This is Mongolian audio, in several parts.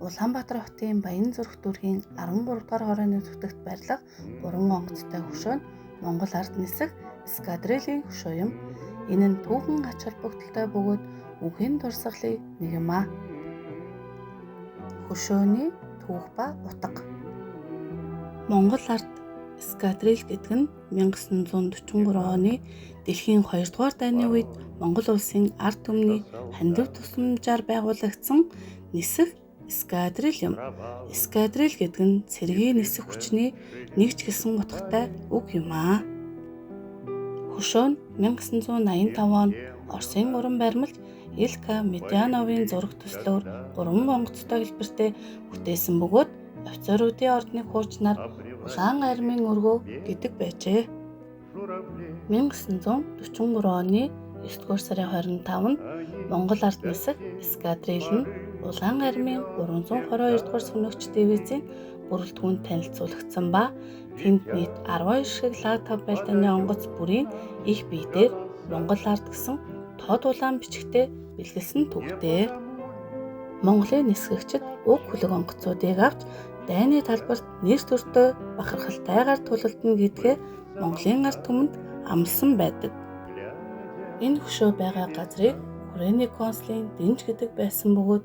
Улаанбаатар хотын Баянзүрх дүүргийн 13 дугаар хорооны зүтгэгт барилга 3 онгоцтой хөшөө нь Монгол ард нисэх эскадрилийн хөшөө юм. Энэ нь түүхэн ач холбогдолтой бөгөөд мөнхийн дурсгалын нэг юм аа. Хөшөөний түүх ба утга. Монгол ард эскадрил гэдэг нь 1943 оны дэлхийн 2 дугаар дайны үед Монгол улсын ард түмний хандив тусламжаар байгуулагдсан нисэх эскадрил юм. Эскадрил гэдэг нь цэргийн нисэх хүчний нэгж гэсэн утгатай үг юм аа. Хөшөө нь 1985 онд Оросын гурван баримлч Илка Медяновын зураг төслөөр 3 онгоцтой хэлбэртэй бүтээсэн бөгөөд офицеруудын ордны хуучнаар улаан армийн өргөө гэдэг байжээ. 1943 оны 9 дугаар сарын 25-нд Монгол ард нисэх эскадрил нь Улаан армийн 322 дугаар сөнөөгч дивизийн бүрэлдэхүүнд танилцуулагдсан ба тэнд нийт 12 шиг лаг 5 байлдааны онгоц бүрийн их бие дээр Монгол ард гэсэн тод улаан бичгтээ бэлгэлсэн түүхтэй. Монголын нисгэгчид уг хөлөг онгоцуудыг авч дайны талбарт нэр төртөө бахархалтайгаар тулалдана гэдгээ Монголын ард түмэнд амласан байдаг. Энэ хөшөө байгаа газрыг хүрээний консулын дэнж гэдэг байсан бөгөөд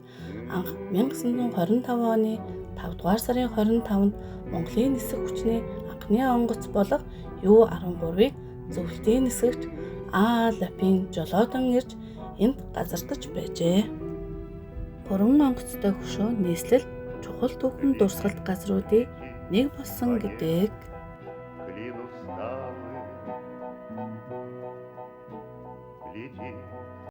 анх 1925 оны 5 дугаар сарын 25-нд Монголын нисэх хүчний анхны онгоц болох Ю-13-ыг зөвлөлтийн нисгэгч А. Лапин жолоодон ирж энд газардаж байжээ. Гурван онгоцтой хөшөө нийслэл чухал түүхэн дурсгалт газруудын нэг болсон гэдэг. Клин усталый, гляди.